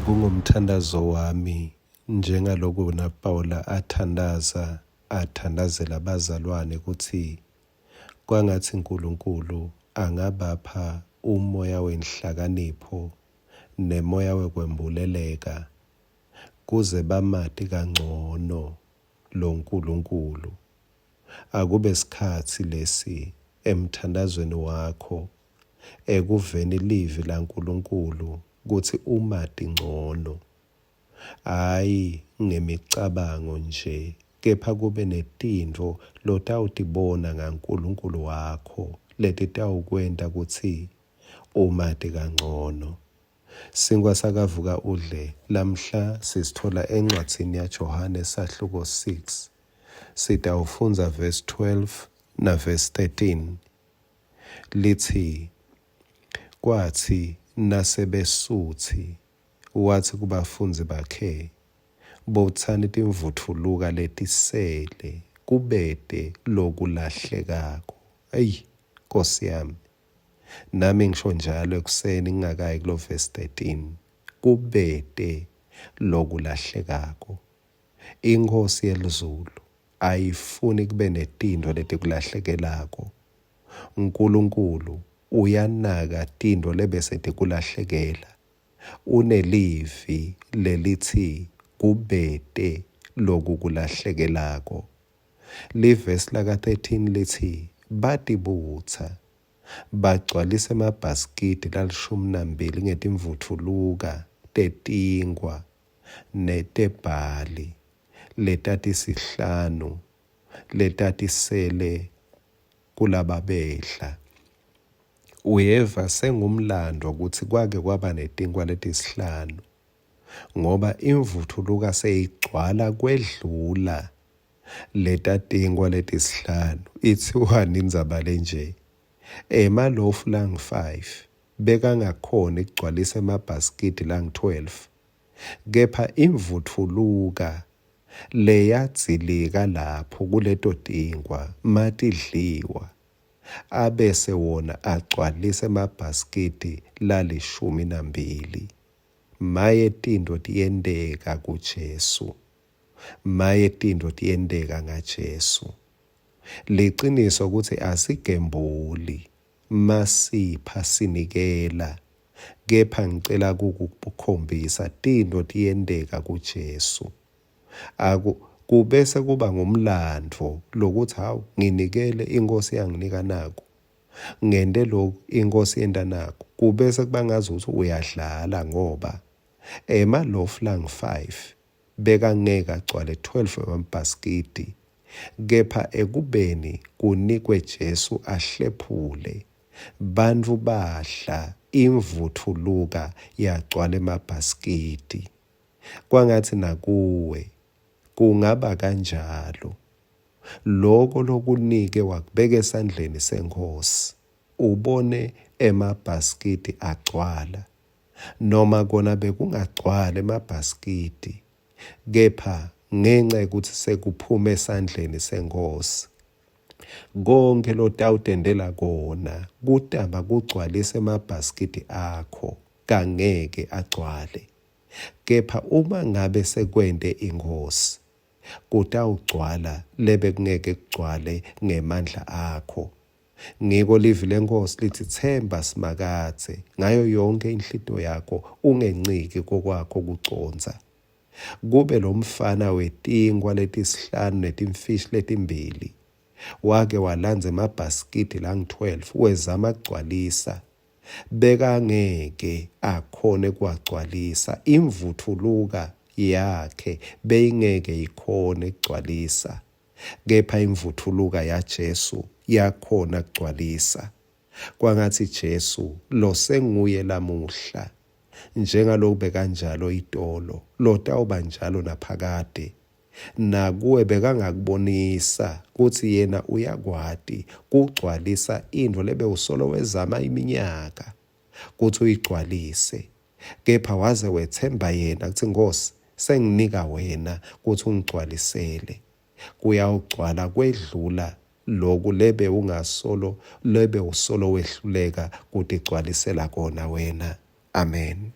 Kungumthandazo wami njengaloku naPawula athandaza athandazela bazalwane kutsi kwangatsi Nkulunkulu angabapha umoya wenhlakanipho nemoya wekwembuleleka kuze bamati kancono loNkulunkulu. Akube sikhatsi lesi emthandazweni wakho ekuveni livi laNkulunkulu kutsi umati ncono, hhayi ngemicabango nje, kepha kube netintfo lotawutibona ngaNkulunkulu wakho letitawukwenta kutsi umati kancono. Sinkwa sakavuka udle lamhla sisitfola encwadzini yaJohane sahluko 6. Sitawufundza verse 12 na verse 13. Litsi, Kwatsi nasebesutsi, watsi kubafundzi bakhe, Butsani timvutfuluka letisele, kubete lokulahlekako. Eyi, Nkosi yami! Nami ngisho njalo ekuseni ngingakayi kulo verse 13, kubete lokulahlekako. INkhosi yelizulu ayifuni kube netintfo letikulahlekelako. Nkulunkulu uyanaka tintfo lebese tikulahlekela. Unelivi lelitsi kubete lokukulahlekelako. Livesi laka-13 litsi batibutsa bagcwalisa emabhasikidi lalishumi nambili ngetimvutfuluka tetinkhwa netebhali letatisihlanu letatisele kulababedla. Uyeva sengumlandvo kutsi kwake kwaba netinkwa letisihlanu, ngoba imvuthuluka seyigcwala kwedlula letatinkwa letisihlanu. Itsiwani indzaba lenje? Emalofu langu-5 bekangakhoni kugcwalisa emabhasikidi langu-12, kepha imvuthuluka leyadzilika lapho kuleto tinkwa matidliwa, abese wona agcwalisa emabhasikidi lalishumi nambili. Maye tintfo tiyenteka kuJesu. Maye tintfo tiyenteka ngaJesu. Liciniso kutsi asigembuli masipha sinikela, kepha ngicela kukukhombisa tintfo tiyenteka kuJesu. Aku kubese kuba ngumlandvo lokuthi hawu nginikele inkosi yanginika naku. Ngente lokhu inkosi yenta naku. Kubese kuba ngazuthi uyadlala ngoba emalofu langu-5 bekangeke agcwale 12 emabhasikidi kepha ekubeni kunikwe Jesu ahlephule bantfu badla imvuthuluka yagcwala emabhasikidi. Kwangatsi nakuwe kungaba kanjalo. Loko lokunike wakubeka esandleni seNkhosi, ubone emabhasikidi agcwala. Noma kona bekungagcwala emabhasikidi, kepha ngenca yekutsi sekuphume esandleni seNkhosi, konkhe lotawutentela kona kutama kugcwalisa emabhasikidi akho kangeke agcwale. Kepha uma ngabe sekwente iNkhosi, kutawugcwala lebekungeke kugcwale ngemandla akho. Ngiko livi leNkhosi litsi tsemba Simakadze ngayo yonkhe inhlitiyo yakho ungenciki kokwakho kucondza. Kube lomfana wetinkwa letisihlanu netimfishi letimbili wake walandza emabhasikidi langu-12 wezama kugcwalisa Bekangeke akhone kuwagcwalisa, imvuthuluka yakhe beyingeke ikhone kugcwalisa, kepha imvuthuluka yaJesu yakhona kugcwalisa. Kwangatsi Jesu, losenguye lamuhla, njengaloku bekanjalo itolo, lotawuba njalo naphakade, Nakuwe bekangakubonisa kutsi yena uyakwati kugcwalisa intfo lebewusolo wezama iminyaka kutsi uyigcwalise, kepha waze wetsemba yena kutsi Nkhosi senginika wena kutsi ungigcwalisele. Kuyawugcwala kwedlula loku lebewungasolo lebewusolo wehluleka kutigcwalisela kona wena. Amen.